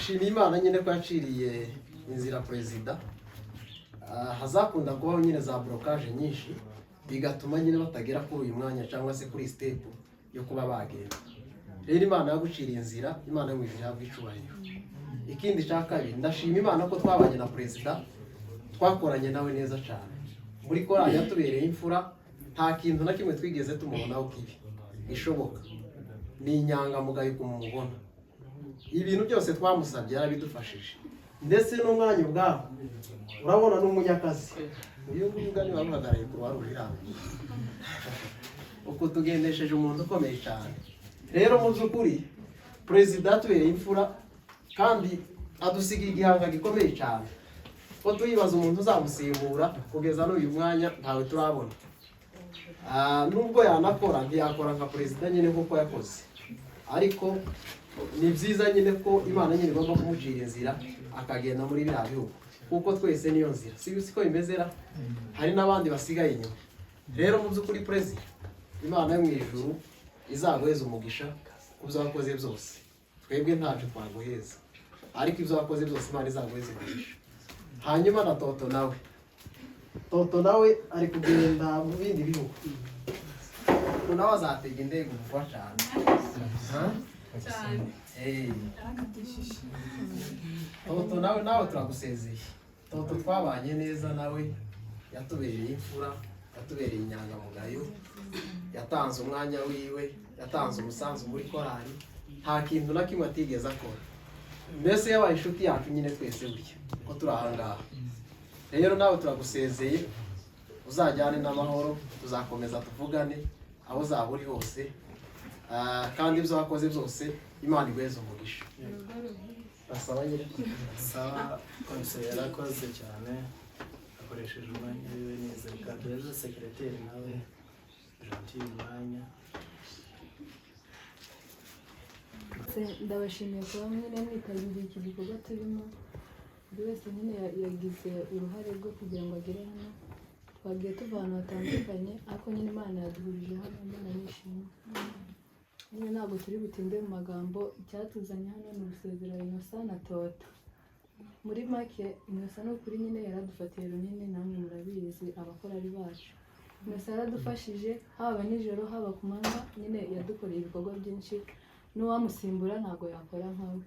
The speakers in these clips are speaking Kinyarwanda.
Shima Imana nyine ko yaciriye inzira perezida. Hazakunda kubaho nyine za blocage nyinshi, bigatuma nyine batagera kuri uyu mwanya cyangwa se kuri step yo kuba bagenda. Rero Imana yaguciriye inzira, Imana yo mu ijuru ihabwa icubahiro. Ikindi cya kabiri, ndashima Imana ko twabanye na perezida, twakoranye nawe neza cyane muri korali, yatubereye imfura, nta kintu na kimwe twigeze tumubonaho kibi ishoboka. Ni inyangamugayo kumubona, ibintu byose twamusabye yarabidufashije, ndetse n'umwanya ubwawo urabona ni umunyakazi. Uyu nguyu ugani wari uhagarariye Croix Rouge irambuye uko tugendesheje, umuntu ukomeye cyane. Rero mu by'ukuri perezida yatubereye imfura kandi adusiga igihanga gikomeye cyane, ko tuyibaza umuntu uzamusimbura kugeza n'uyu mwanya ntawe turabona. Nubwo yanakora, ntiyakora nka perezida nyine nk'uko yakoze, ariko ni byiza nyine ko Imana nyine igomba kumucira inzira akagenda muri biriya bihugu, kuko twese niyo nzira. Si siko bimeze ra? Hari n'abandi basigaye inyuma. Rero mu by'ukuri perezida, Imana yo mu ijuru izaguheza umugisha ku byo wakoze byose. Twebwe ntacyo twaguheza, ariko ibyo wakoze byose Imana izaguheza umugisha. Hanyuma na Toto nawe, Toto nawe ari kugenda mu bindi bihugu. Toto nawe azatega indege vuba cyane. Ha? Cyane. Eh. Toto nawe turagusezeye. Toto twabanye neza nawe, yatubereye imfura, yatubereye inyangamugayo, yatanze umwanya wiwe, yatanze umusanzu muri korali, nta kintu na kimwe atigeze akora. Mbese yabaye inshuti yacu nyine twese burya ko turi aha ngaha. Rero nawe turagusezeye, uzajyane n'amahoro, tuzakomeza tuvugane aho uzaba uri hose. Kandi ibyo wakoze byose Imana iguheze umugisha. Basaba nyine. Sawa, konseye yarakoze cyane, akoresheje umwanya wiwe neza. Reka duheze secrétaire nawe Gentil umwanya. Ndabashimiye kuba mwene mwitabiriye iki gikorwa turimo. Buri wese nyine yagize uruhare rwo kugira ngo agere hano. Twagiye tuva ahantu hatandukanye, ariko nyine Imana yaduhurije hano. Imana nishimwe. Nyine ntabwo turi butinde mu magambo. Icyatuzanye hano ni ugusezera Innocent na Tota. Muri make, Innocent ni ukuri nyine yaradufatiye runini, namwe murabizi abakorari bacu. Innocent yaradufashije haba nijoro, haba ku manywa, nyine yadukoreye ibikorwa byinshi, n'uwamusimbura ntabwo yakora nkawe.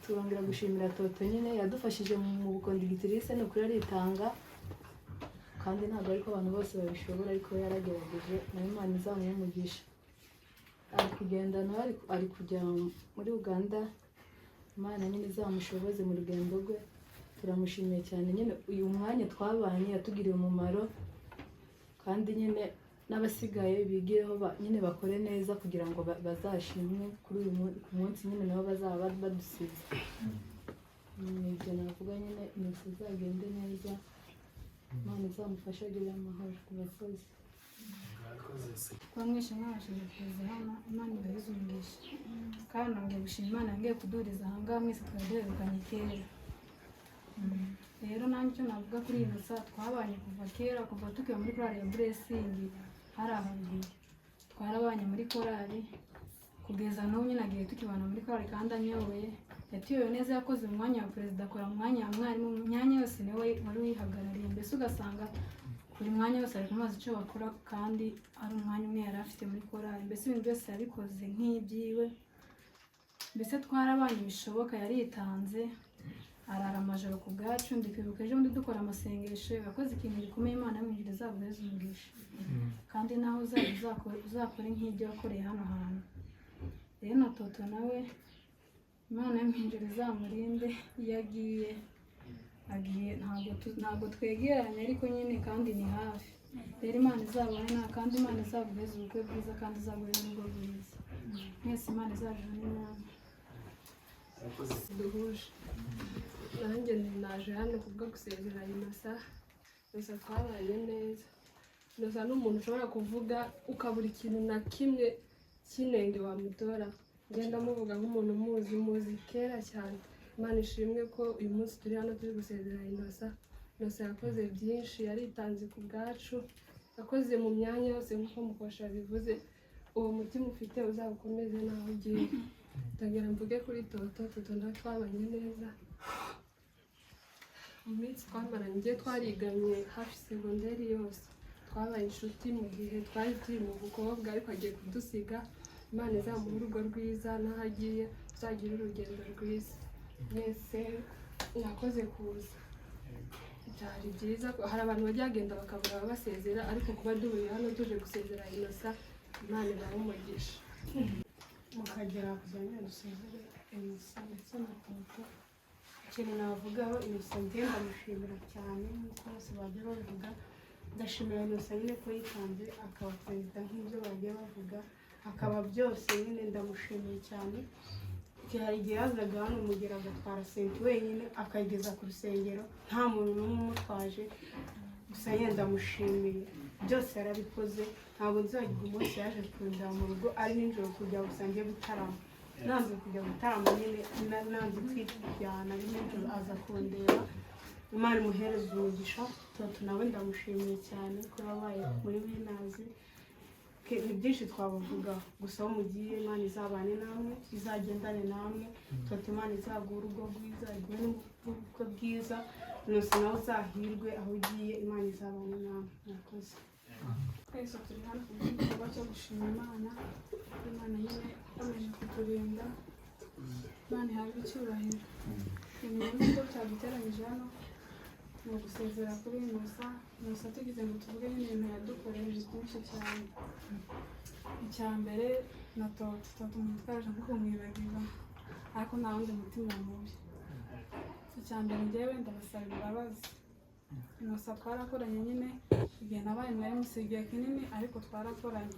Turongera gushimira Toto, nyine yadufashije mu buconductrice, ni ukuri aritanga, kandi ntabwo ariko abantu bose babishobora, ariko we yaragerageje, nawe Imana izamuhe umugisha. Ari kugenda nawe, ari kujya muri Uganda. Imana nyine izamushoboze mu rugendo rwe. Turamushimiye cyane nyine, uyu mwanya twabanye yatugiriye umumaro, kandi nyine n'abasigaye bigireho, nyine bakore neza kugira ngo bazashimwe kuri uyu ku munsi nyine nabo bazaba badusize. Ni ibyo navuga nyine. Innocent izagende neza, Imana izamufashe agire amahoro. Murakoze. Murakoze se. Kuba mwese mwabashije kuza hano, Imana ibahize umugisha. Kandi nongeye gushima Imana yongeye kuduhuriza aha ngaha mwese twari duherukanye kera. Rero nanjye icyo navuga kuri iyi misa, twabanye kuva kera, kuva tukiba muri korali ya Blessing hari haruguru. Twarabanye muri korali kugeza n'ubu nyine agiye tukibana muri korali kandi anyoboye, yatuyoboye neza, yakoze mu mwanya wa perezida, akora mu mwanya wa mwarimu, mu myanya yose niwe wari uyihagarariye. Mbese ugasanga buri mwanya wose ari kumubaza icyo bakora, kandi ari umwanya umwe yari afite muri korali. Mbese ibintu byose yabikoze nk'ibyiwe. Mbese twarabanye bishoboka, yaritanze, arara amajoro ku bwacu. Ndi kwibuka ejo bundi dukora amasengesho, yakoze ikintu gikomeye. Imana yo mu ijuru izaguheze umugisha, kandi naho uzajya uzakore nk'ibyo wakoreye hano hantu. Rero na Toto nawe, Imana yo mu ijuru izamurinde iyo agiye. Agiye ntabwo twegeranye, ariko nyine kandi ni hafi. Rero Imana izabane nawe, kandi Imana izaguheze ubukwe bwiza, kandi izaguhe n'urugo rwiza. Mwese Imana izajane namwe. Murakoze. Duhuje nanjye naje hano kubwo gusezera Innocent. Innocent twabanye neza. Innocent ni umuntu ushobora kuvuga ukabura ikintu na kimwe cy'inenge wamutora. Ngenda muvuga nk'umuntu muzi, muzi kera cyane. Imana ishimwe ko uyu munsi turi hano turi gusezera Innocent. Innocent yakoze byinshi, yaritanze ku bwacu, yakoze mu myanya yose nk'uko mukosha yabivuze. Uwo mutima ufite uzawukomeze n'aho ugiye. Ndagira mvuge kuri Toto. Toto nawe twabanye neza mu minsi twamaranye, igihe twariganye hafi segonderi yose, twabaye inshuti mu gihe twari turi mu bukobwa, ariko agiye kudusiga. Imana izamuhe urugo rwiza, n'aho agiye tuzagire urugendo rwiza. Mwese mwakoze kuza, byari byiza. Hari abantu bajya bagenda bakabura ababasezera, ariko kuba duhuye hano tuje gusezera Inosa, Imana ibahe umugisha. Mukagera kugira ngo dusezere Inosa ndetse na Toto. Ikintu navugaho, Inosa njye ndamushimira cyane nk'uko bose bagiye babivuga. Ndashimira Inosa nyine ko yitanze akaba perezida nk'ibyo bagiye bavuga, akaba byose nyine, ndamushimiye cyane. Hari igihe yazaga hano umugera agatwara senti wenyine akayigeza ku rusengero, nta muntu n'umwe umutwaje. Gusa nyine ndamushimiye, byose yarabikoze. Ntabwo nzibagirwa umunsi yaje kundeba mu rugo ari nijoro kugira ngo usange gutarama, nanze kujya gutarama nyine, nanze kwijyana, ari nijoro aza kundeba. Imana imuhereza umugisha. Toto nawe ndamushimiye cyane ko yabaye muri Winners. Ni byinshi twabavugaho, gusa aho mugiye Imana izabane namwe, izagendane namwe. Toto, Imana izaguha urugo rwiza, iguhe n'ubukwe bwiza. Nusa nawe uzahirwe aho ugiye, Imana izabane namwe. Murakoze. Twese turi hano ku bw'igikorwa cyo gushima Imana. Imana nyine ikomeje kuturinda, Imana ihabwe icyubahiro. Ibintu nyamukuru cyaduteranyije hano ni ugusezera kuri Inosa. Inosa tugize ngo tuvuge nyine ibintu yadukoreye ni byinshi cyane. Icya mbere na Toto, Toto umuntu twaraje nko kumwibagirwa, ariko nta wundi mutima mubi. Icya mbere, njyewe ndabasaba imbabazi. Inosa twarakoranye nyine, igihe nabaye mwari musigaye igihe kinini, ariko twarakoranye.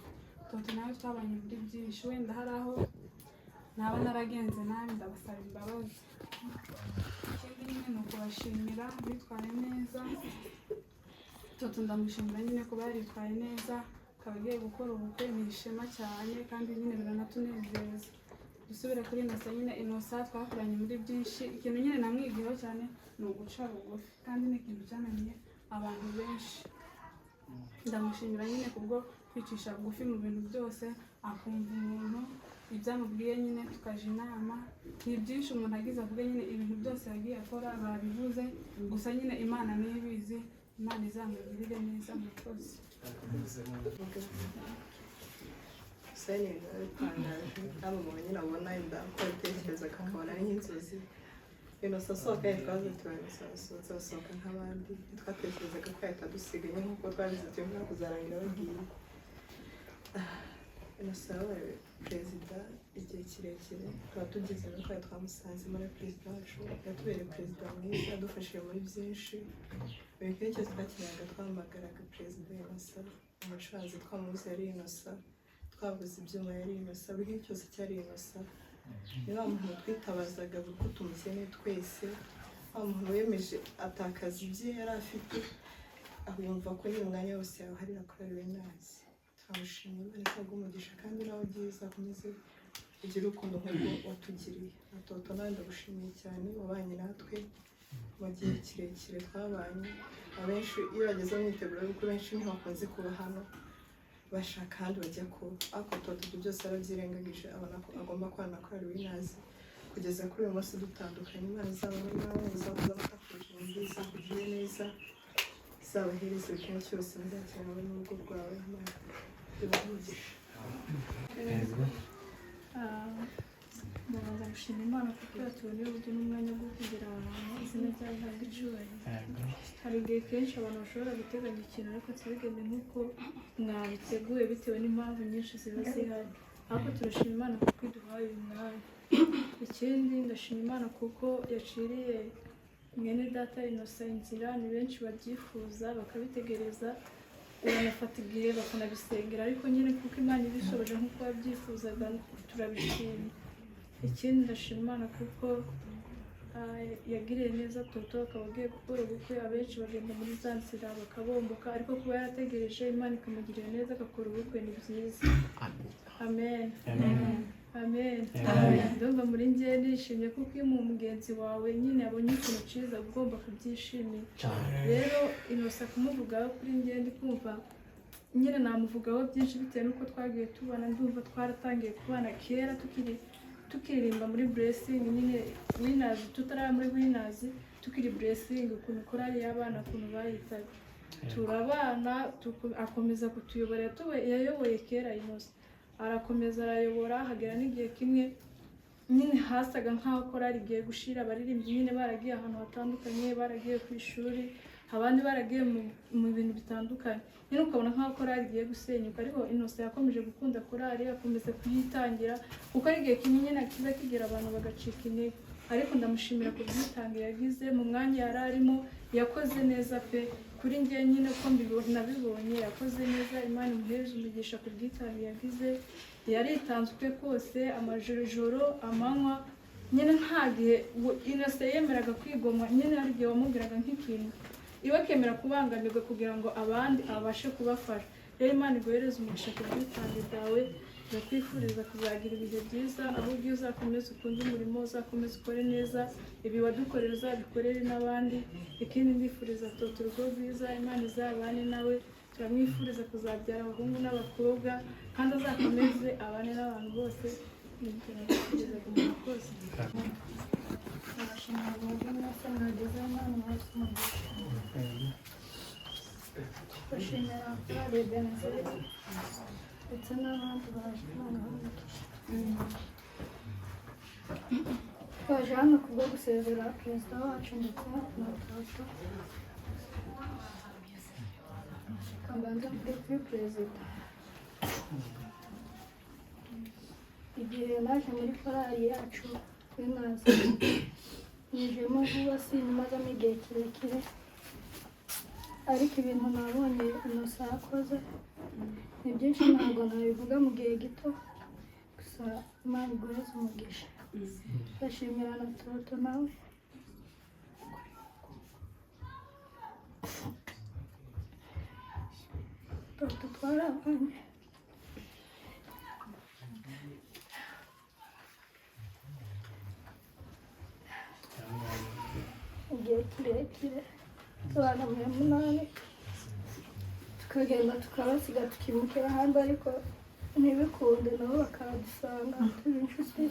Toto nawe twabanye muri byinshi, wenda hari aho naba naragenze nabi, ndabasaba imbabazi. Ikindi nyine ni ukubashimira bitwaye neza. Toto ndamushimira nyine kuba yaritwaye neza akaba agiye gukora ubukwe, ni ishema cyane kandi nyine biranatunezeza. Dusubire kuri Inosa nyine, Inosa twakoranye muri byinshi. Ikintu nyine namwigiyeho cyane ni uguca bugufi, kandi ni ikintu cyananiye abantu benshi. Ndamushimira nyine kubwo kwicisha bugufi mu bintu byose, akumva umuntu ibyo amubwiye nyine, tukaja inama. Ni byinshi umuntu agize avuge nyine, ibintu byose yagiye akora babivuze, gusa nyine Imana niyo ibizi. Imana izamugirire neza. Murakoze. Gusa ni ibintu biba bitangaje, haba umuntu nyine abona inda uko abitekerezaga akabona ari nk'inzozi. Inosa asohoka yitwaza, turasohotse, asohoka nk'abandi. Ntitwatekerezaga ko yahita adusiga nyine nk'uko twabizi tuyo mwaka kuzarangira bagiye. Inosa yabaye perezida igihe kirekire, tuba tugeze no twari twamusanze muri perezida wacu. Yatubereye perezida mwiza, yadufashije muri byinshi. Buri kimwe cyose twakeneraga twahamagaraga perezida Inosa. Umucuranzi twamubuze yari Inosa, twabuze ibyuma yari Inosa, buri kimwe cyose cyari Inosa. Ni wa muntu twitabazaga buri uko tumukeneye twese, wa muntu wemeje atakaza ibye yari afite, yumva ko nyine umwanya wose yawuharira korali Winners. Turamushimira, Imana izaguhe umugisha, kandi nawe ugiye uzakomeze ugire urukundo nk'urwo watugiriye. Na Toto nawe ndagushimiye cyane, wabanye natwe mu gihe kirekire twabanye. Abenshi iyo bageze mu myiteguro y'ubukwe, benshi ntibakunze kuba hano, bashaka ahandi bajya kuba, ariko Toto ibyo byose yarabyirengagije, abona ko agomba kubana na korali Winners kugeza kuri uyu munsi dutandukanye. Imana izabane nawe, izakuze amata ku ijambo, izakugirire neza, izabahereze buri kimwe cyose muzakenera wowe n'urugo rwawe. Imana ibahe umugisha. Ndabanza gushima Imana kuko yatuboneye uburyo n'umwanya bwo kugera aha hantu, izina ryayo rihabwa icyubahiro. Hari igihe kenshi abantu bashobora guteganya ikintu ariko ntibigende nk'uko mwabiteguye bitewe n'impamvu nyinshi ziba zihari, ariko turashima Imana kuko iduhaye uyu mwanya. Ikindi, ndashima Imana kuko yaciriye mwene data Inosa inzira. Ni benshi babyifuza bakabitegereza, banafata igihe bakanabisengera, ariko nyine kuko Imana ibishoboje nk'uko yabyifuzaga, turabishima. Ikindi, ndashima Imana kuko yagiriye neza Toto akaba agiye gukora ubukwe. Abenshi bagenda muri za nzira bakabomboka, ariko kuba yarategereje Imana ikamugirira neza agakora ubukwe ni byiza. Amen, amen. Ndumva muri njye nishimye kuko iyo mugenzi wawe nyine abonye ikintu cyiza uba ugomba kubyishimira. Rero Inosa kumuvugaho kuri njye ndi kumva nyine namuvugaho byinshi bitewe n'uko twagiye tubana. Ndumva twaratangiye kubana kera tukiri Tukiririmba muri Blessing nyine, Winners, tutaraba muri Winners, tukiri Blessing, ukuntu korali y'abana, ukuntu bayitaga, turabana, akomeza kutuyobora. Yayoboye kera Inosa, arakomeza arayobora, hagera n'igihe kimwe nyine hasaga nk'aho korali igiye gushira, abaririmbyi nyine baragiye ahantu hatandukanye, baragiye ku ishuri, abandi baragiye mu bintu bitandukanye, nyine ukabona nk'aho korali igiye gusenyuka. Ariko Inosa yakomeje gukunda korali, akomeza kuyitangira, kuko ari igihe kimwe nyine kiza kigera abantu bagacika intege. Ariko ndamushimira ku bwitange yagize mu mwanya yari arimo, yakoze neza pe. Kuri njye nyine ko nabibonye, yakoze neza. Imana imuhereze umugisha ku bwitange yagize. Yaritanze ukwe kose, amajoro, amanywa, nyine nta gihe Innocent yemeraga kwigomwa. Nyine hari igihe wamubwiraga nk'ikintu, iwe akemera kubangamirwa kugira ngo abandi abashe kubafasha. Rero Imana iguhereze umugisha ku bwitange bwawe. Ndakwifuriza kuzagira ibihe byiza aho ugiye, uzakomeze ukunde umurimo, uzakomeze ukore neza, ibi wadukorera uzabikorere n'abandi. Ikindi, ndifuriza Toto urugo rwiza, Imana izabane nawe. Turamwifuriza kuzabyara abahungu n'abakobwa, kandi azakomeze abane n'abantu bose. Nibyo nabifurizaga umuntu kose. Ndabashimira mwebwe mwese mwagezeho, Imana ibahe umugisha. Ndashimira korali Benezeri ndetse n'abandi baje, Imana ibahe umugisha. Twaje hano kubwo gusezera perezida wacu ndetse na Toto. Reka mbanze mvuge kuri perezida. Igihe naje muri korali yacu Winners, nijemo vuba, sinimazamo igihe kirekire, ariko ibintu nabonye Innocent yakoze ni byinshi, ntabwo nabivuga mu gihe gito. Gusa Imana iguheze umugisha. Ndashimira na Toto nawe. Toto twarabanye. Igihe kirekire, tubana mu ya munani, tukagenda tukabasiga, tukimukira ahandi, ariko ntibikunde, nabo bakadusanga turi inshuti.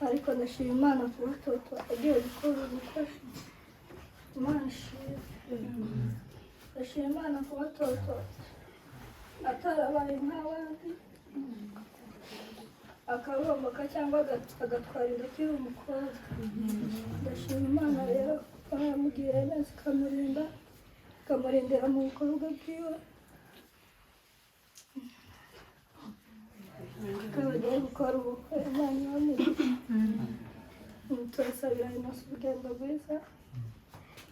Ariko ndashima Imana kuba Toto agiye gukora ubukwe, Imana ishimwe. Ndashima Imana kuba Toto atarabaye nk'abandi, akabomboka cyangwa agatwara inda akiri umukobwa. Ndashima Imana rero kuba yamugiriye neza, ikamurinda, ikamurindira mu bikorwa bwiwe, akaba agiye gukora ubukwe, Imana ibamugisha. Turasabira Innocent urugendo rwiza.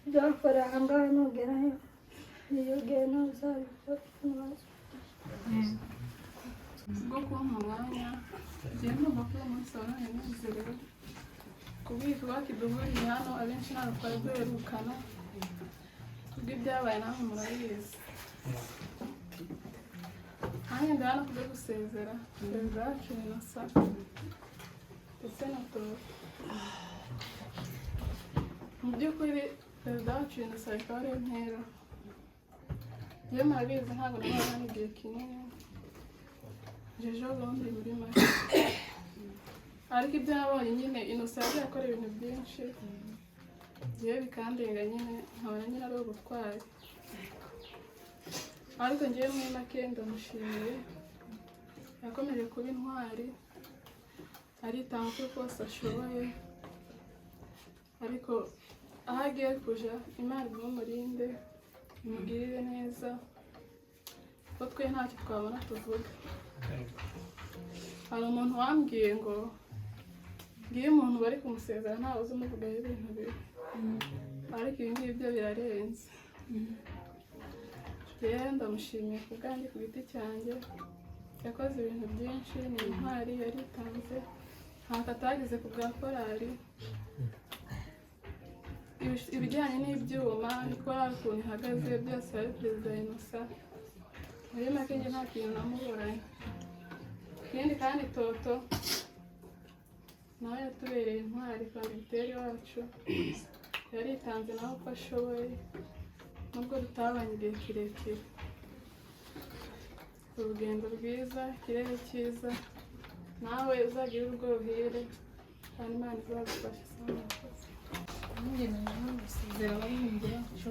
Ibyo wakoreye aha ngaha, nugerayo, niyo ugiye nawe uzabikora neza. Bwo kumpa umwanya, ngiye numva ko uyu munsi wa none nezerewe kubw'igikorwa kiduhuriye hano. Abenshi ntabwo twari duherukana kubw'ibyabaye, namwe murabizi. Nanjye ndi hano kubwo gusezera perezida wacu Innocent ndetse na Toto. Mu by'ukuri perezida wacu Innocent bikaba ariyo ntera. Njyewe murabizi, ntabwo nabaye hano igihe kinini, ejo bundi muri make. Ariko ibyo nabonye nyine, Innocent yagiye akora ibintu byinshi, ngewe bikandenga nyine, nkabona nyine ari ubutwari. Ariko ngewe muri make ndamushimiye, yakomeje kuba intwari, aritanga uko kose ashoboye. Ariko aho agiye kuja, Imana imumurinde, imugirire neza, kuko twe ntacyo twabona tuvuga. Hari umuntu wambwiye ngo ngiyo umuntu bari kumusezera ntawe uzi umuvugaho ibintu bibi, ariko ibi ngibi byo birarenze. Rero ndamushimiye ku bwanjye, ku giti cyanjye. Yakoze ibintu byinshi, ni intwari, yaritanze, ntako atagize ku bwa korali. Ibijyanye n'ibyuma, korali ukuntu ihagaze, byose yari perezida Innocent. Muri make njye nta kintu namuburanye. Ikindi kandi, Toto nawe yatubereye intwari, conducteur wacu, yaritanze nawe uko ashoboye, nubwo tutabanye igihe kirekire. Urugendo rwiza, ikirere cyiza, nawe uzagire urugo ruhire kandi Imana izagufasha. Murakoze. Nanjye naje gusezera abaririmbyi bacu,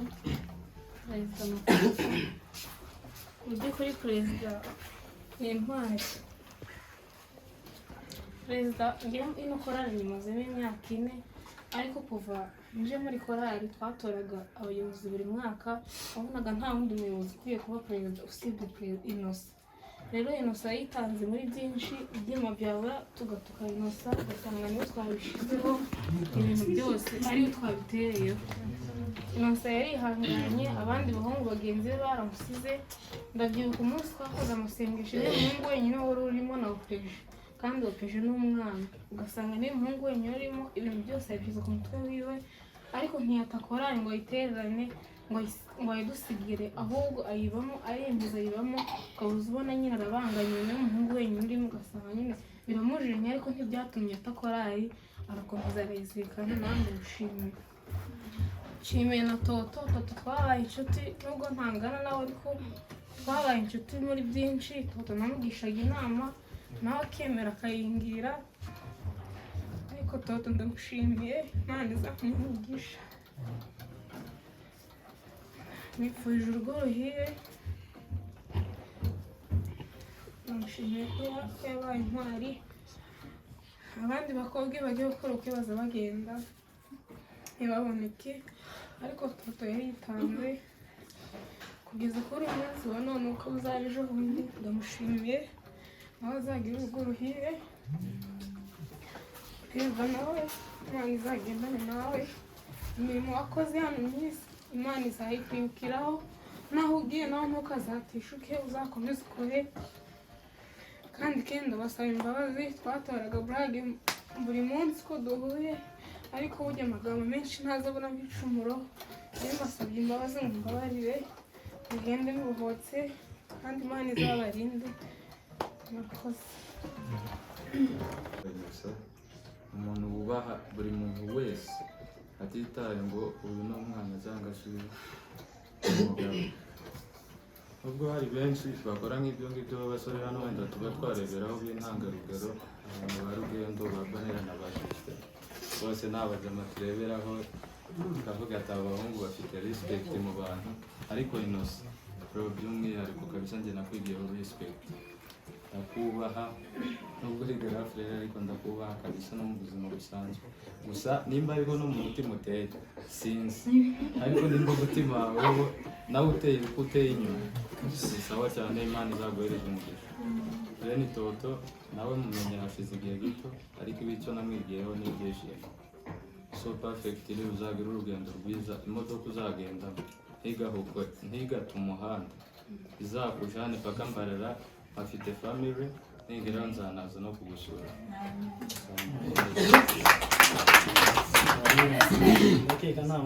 perezida Makuza. Mu by'ukuri perezida ni intwari. Perezida, ngewe ino korali nyimazemo imyaka 4, ariko kuva nje muri korali twatoraga abayobozi buri mwaka, wabonaga nta wundi muyobozi ukwiye kuba perezida usibye Innocent. Rero Innocent yitanze muri byinshi, ibyuma byabura tugatuka Innocent, ugasanga niwe twabishyizeho ibintu byose, ariwe twabitereyeho. Innocent yarihanganye, abandi bahungu bagenzi be baramusize. Ndabyibuka umunsi twakoze amasengesho, niwe muhungu wenyine wari urimo na opeje, kandi opeje ni umwana, ugasanga niwe muhungu wenyine urimo, ibintu byose yabishyize ku mutwe wiwe, ariko ntiyata korali ngo ayitererane, ngo ayidusigire, ahubwo ayibamo, ariyemeza ayibamo, ukabuza ubona nyine arabangamiwe, niwe muhungu wenyine urimo, ugasanga nyine biramujinya, ariko ntibyatumye ata korali, arakomeza arayizirikana. Nawe ndamushimiye. Nshimiye na Toto. Toto twabaye inshuti nubwo ntangana nawe, ariko twabaye inshuti muri byinshi. Toto namugishaga inama nawe akemera akayingira, ariko Toto ndamushimiye, Imana izamugisha. Nifurije urugo ruhire, ndamushimiye kuba yabaye intwari. Abandi bakobwa iyo bagiye gukora ubukwe baza bagenda ntibaboneke, ariko Toto yaritanze kugeza kuri uyu munsi wa none, uko uzaba ejo bundi. Ndamushimiye, nawe azagira urugo ruhire. Perezida nawe Imana izagendane nawe, imirimo wakoze hano myiza Imana izayikwibukiraho, naho ugiye nawe ntukazatishuke, uzakomeze ukore. Kandi ikindi ndabasaba imbabazi, twatoraga burage buri munsi ko duhuye, ariko burya amagambo menshi ntazabonamo ibicumuro. Rero mbasabye imbabazi ngo mbabarire, mugende muruhutse kandi Imana izabarinde. Murakoze. Gusa umuntu wubaha buri muntu wese, atitaye ngo uyu ni umwana cyangwa se uyu ni umugabo, nubwo hari benshi bakora nk'ibyo ngibyo b'abasore hano wenda tuba twareberaho b'intangarugero, abantu ba Rugendo, ba Bonera na ba Justin, bose ni abajama tureberaho tukavuga ati aba bahungu bafite respect mu bantu. Ariko Innocent bro, by'umwihariko kabisa, njye nakwigiyeho respect, ndakubaha nubwo uri grand frère, ariko ndakubaha kabisa no mu buzima busanzwe. Gusa nimba ariko no mu mutima uteye sinzi, ariko nimba umutima wawe wo nawe uteye uko uteye inyuma ni sawa cyane, Imana izaguhereza umugisha. Bene Toto nawe mumenye hashize igihe gito, ariko ibicyo namwigiyeho ni ibyishimo. So perfect, rero uzagira urugendo rwiza, imodoka uzagendamo ntigahukwe, ntigate umuhanda, izakujane paka Mbarara. Afite family, nigeraho nzanaza no kugusura. Ndakeka nta.